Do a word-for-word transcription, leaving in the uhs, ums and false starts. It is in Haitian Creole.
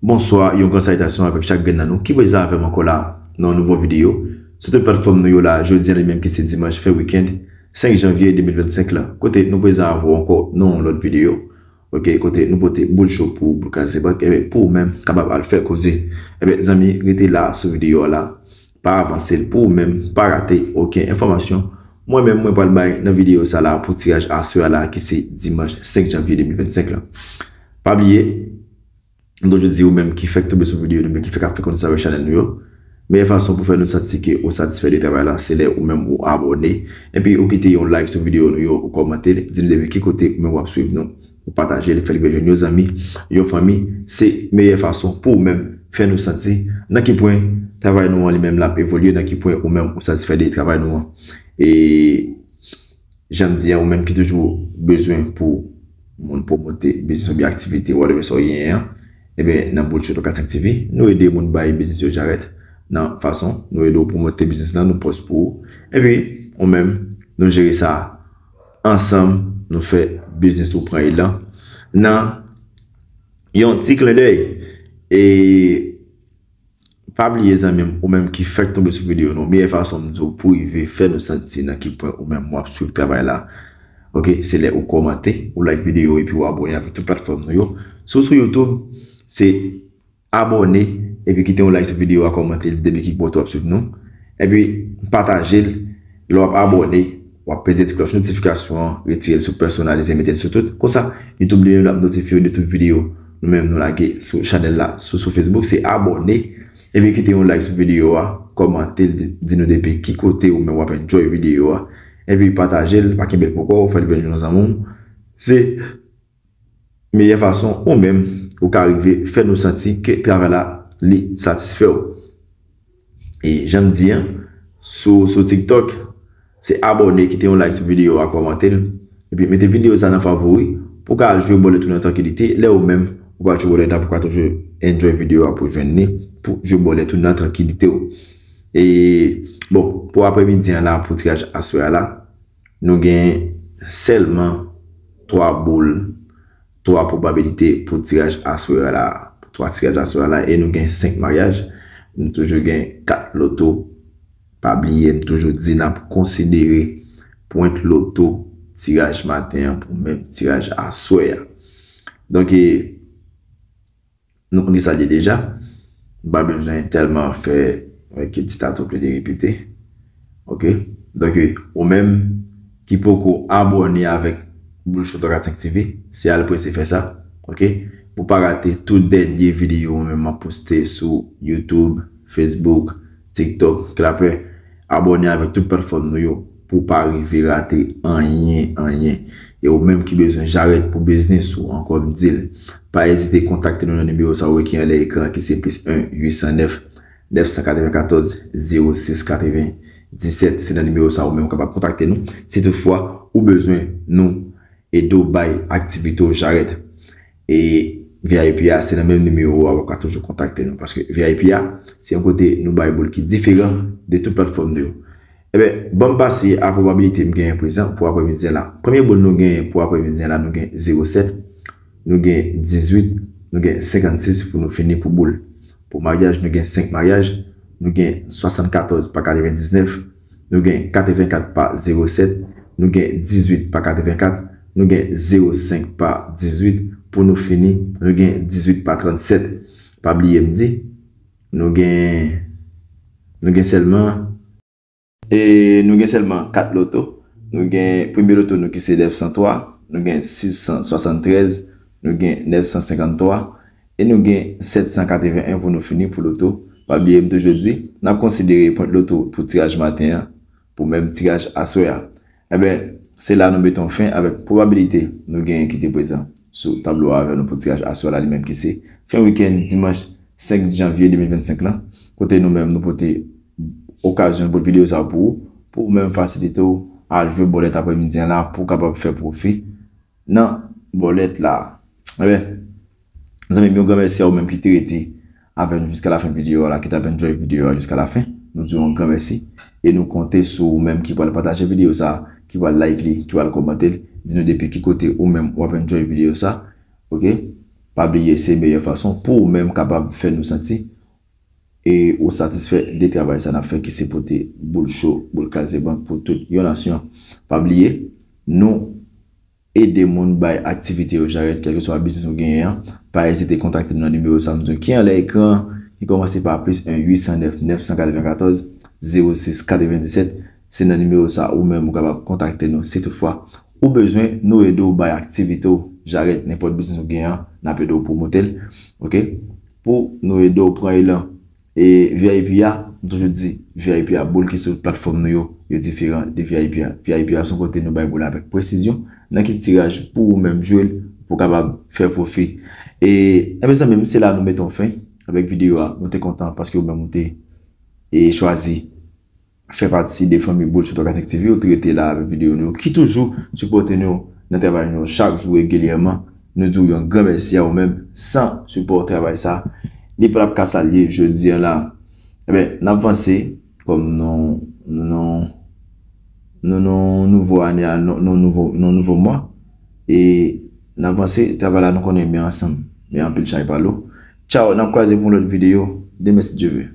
Bonswa, yon gran salitasyon avèk chak grenn nan nou ki prezan avè m ankò la nan yon nouvo videyo sou tout platfòm nou yo la, jodi a li menm ki se dimanch fen wikenn senk janvye de mil vennsenk la, kote nou prezan avè w ankò nan yon lòt videyo, oke, kote nou pote boul cho pou ou, boul kraze bank, enben, pou ou menm kapab al fè koze. Enben, zanmi, rete la sou videyo a la, pa avanse l pou ou menm, pa rate okenn enfòmasyon mwen menm mwen pral bay nan videyo sa la pou tiraj aswè a la ki se dimanch senk janvye de mil vennsenk la. Pa bliye, m toujou di ou menm ki fèk tonbe sou videyo nou, men ki fèk ap fè konesans avèk chanèl nou yo, meyè fason pou fè nou santi ke ou satisfè de travay la, se lè ou menm ou abòne, epi ou kite yon like sou videyo nou yo, ou kòmante l, di nou depi ki kote ou menm w ap swiv nou, ou pataje l, fè l rive jwenn yon zanmi, yon fanmi, se meyè fason pou ou menm fè nou santi nan ki pwen travay nou an li menm l ap evolye, nan ki pwen ou menm ou satisfè de travay nou an. E jan m di an, ou menm ki toujou bezwen pou moun pwomote biznis oubyen aktivite, whatever sa w genyen an, enben, nan Bullshit twa kat senk T V, nou ede moun bay biznis yo jarèt nan fason nou ede w pwomote biznis lan, nou pòs pou ou. Epi, ou menm, nou jere sa ansanm, nou fè biznis ou pran elan nan yon ti klendèy. E pa bliye, zanmi m, ou menm ki fèk tonbe sou videyo nou, meyè fason m di w pou rive fè nou santi nan ki pwen ou menm w ap swiv travay la, oke, se lè ou kòmante, ou like videyo epi ou abòne avèk tout platfòm nou yo. Si w sou YouTube, se abòne epi kite yon like sou videyo a, kòmante l, di depi ki kote w ap swiv nou, epi pataje l. Lè w ap abòne, w ap peze ti klòch notifikasyon an, retire l sou pèsonalize, mete l sou tout. Konsa, YouTube li menm l ap notifye w de tout videyo nou menm nou lage sou chanèl la. Si w sou Facebook, se abòne, epi kite yon like sou videyo a, kòmante l, di, di nou depi ki kote ou menm w ap enjoy videyo a, epi pataje l, pa kenbe l pou kò w, fè l vin yon zanmi w. Se meyè fason ou menm ou ka rive fè nou santi ke travay la li satisfè w. E jan m di an, sou, sou TikTok, se abòne, kite yon like sou videyo a, kòmante l, epi mete videyo sa nan favori pou w ka al jwe bòlèt ou nan trankilite, lè ou menm ou pral jwe bòlèt la pou w ka toujou enjoy videyo a pou w jwenn li, pou jwe bòlèt ou nan trankilite w. E, bon, pou aprèmidi an la, pou tiraj aswè a la, nou gen sèlman twa boul, twa pwobabilite pou tiraj aswè a la, twa tiraj aswè a la, e nou gen senk maryaj, nou toujou gen kat loto. Pa bliye, m toujou di n ap konsidere pwent loto tiraj maten an pou menm tiraj aswè a. Donk, e, nou konn ki sa l ye deja. M pa bezwen tèlman fè, e, ki ti atouple de repete. Oke? Donk, e, ou menm ki poko abòne avèk Bullshit twa kat senk T V, se al prese fè sa. Oke? Pou pa rate tout dènye videyo mwen menm m ap poste sou YouTube, Facebook, TikTok, klapè. Abòne avèk tout platfòm nou yo pou w pa rive rate anyen, anyen. E ou menm ki bezwen jarèt pou biznis ou, ankò m di l, pa ezite kontakte nou nan nimewo sa w wè ki anlè ekran an, ki se plis en, uit san nèf, nèf san katrevenkatòz, zewo sis katrevendisèt. Se nan nimewo sa a ou menm ou kapab kontakte nou si toutfwa ou bezwen nou ede w bay aktivite w jarèt. E V I P a, se nan menm nimewo a w ap ka toujou kontakte nou, paske V I P a, se yon kote nou bay boul ki diferan de tout platfòm nou yo. Enben, ban m pase a pwobabilite m genyen prezan pou aprèmidi an la. Premye boul nou genyen pou aprèmidi an la, nou gen zewo sèt, nou gen dizuit, nou gen senkannsis pou nou fini pou boul. Pou maryaj, nou gen senk maryaj, nou gen swasannkatòz pa katrevendiznèf, nou gen katrevenkat pa zewo sèt, nou gen dizuit pa katrevenkat, nou gen zewo senk pa dizuit, pou nou fini, nou gen dizuit pa trannsèt. Pa bliye m di, nou gen, nou gen sèlman, e nou gen sèlman kat loto. Nou gen premye loto nou ki se nèf san twa, nou gen sis san swasanntrèz, nou gen nèf san senkanntwa, e nou gen sèt san katreven en pou nou fini pou loto. Pa bliye m toujou di, n ap konsidere pwent loto pou tiraj maten an, pou menm tiraj aswè a. Enben, se la nou mete yon fen avèk pwobabilite nou genyen ki te prezan sou tablo a avè nou pou tiraj aswè a la, li menm ki se fen wikenn dimanch senk janvye de mil vennsenk lan, kote nou menm nou pote okazyon pou videyo sa a pou ou, pou ou menm fasilite w al jwe bòlèt aprèmidi an la pou w kapab fè pwofi nan bòlèt la. Enben, zanmi m, yon gran mèsi a ou menm ki te rete avè nou jiska lafen videyo a la, ki t ap enjoy videyo a jiska lafen. Nou di w yon gran mèsi. E nou konte sou ou menm ki pral pataje videyo sa a, ki pral like li, ki pral kòmante l. Di nou depi ki kote ou menm w ap enjoy videyo sa a. Oke? Pa bliye, se meyè fason pou ou menm kapab fè nou santi e ou satisfè de travay sa n ap fè, ki se pote boul cho, boul kraze bank pou tout yon nasyon. Pa bliye, nou ede moun bay aktivite yo jarèt, kèlkeswa biznis ou genyen an. Pa ezite kontakte nou nan nimewo sa m di w ki anlè ekran an, ki kòmanse pa plis en uit san nèf nèf san katrevenkatòz zewo sis katrevendiset. Se nan nimewo sa ou menm ou kapab kontakte nou si toutfwa ou bezwen nou ede w bay aktivite w jarèt, nenpòt biznis ou genyen an, n ap ede w pwomote l, oke? Pou nou ede w pran elan. E V I P a, m toujou di, V I P a, boul ki sou platfòm nou yo, yo diferan de V I P a. V I P a se yon kote nou bay boul avèk presizyon, nan ki tiraj pou ou menm jwe l, pou w kapab fè pwofi. E, enben zanmi m, se la nou mete yon fen avèk videyo a. Nou te kontan paske ou menm ou te e chwazi fè pati de fanmi Boul Cho Tòkatik T V, ou te rete la avèk videyo nou yo, ki toujou sipòte nou nan travay nou yo chak jou regilyèman. Nou di w yon gran mèsi a ou menm. San sipò, travay sa, li pa t ap ka sa l ye jodi a la. Enben, n ap vanse kòm nou, nou, nou, nou, nou nouvo ane a, nou, nou nouvo, nou nouvo mwa. E n ap vanse, travay la nou konnen men ansanm. Men anpil chay pa lou. Tchaw, n ap kwaze pou yon lòt videyo. Demen si Dye ve.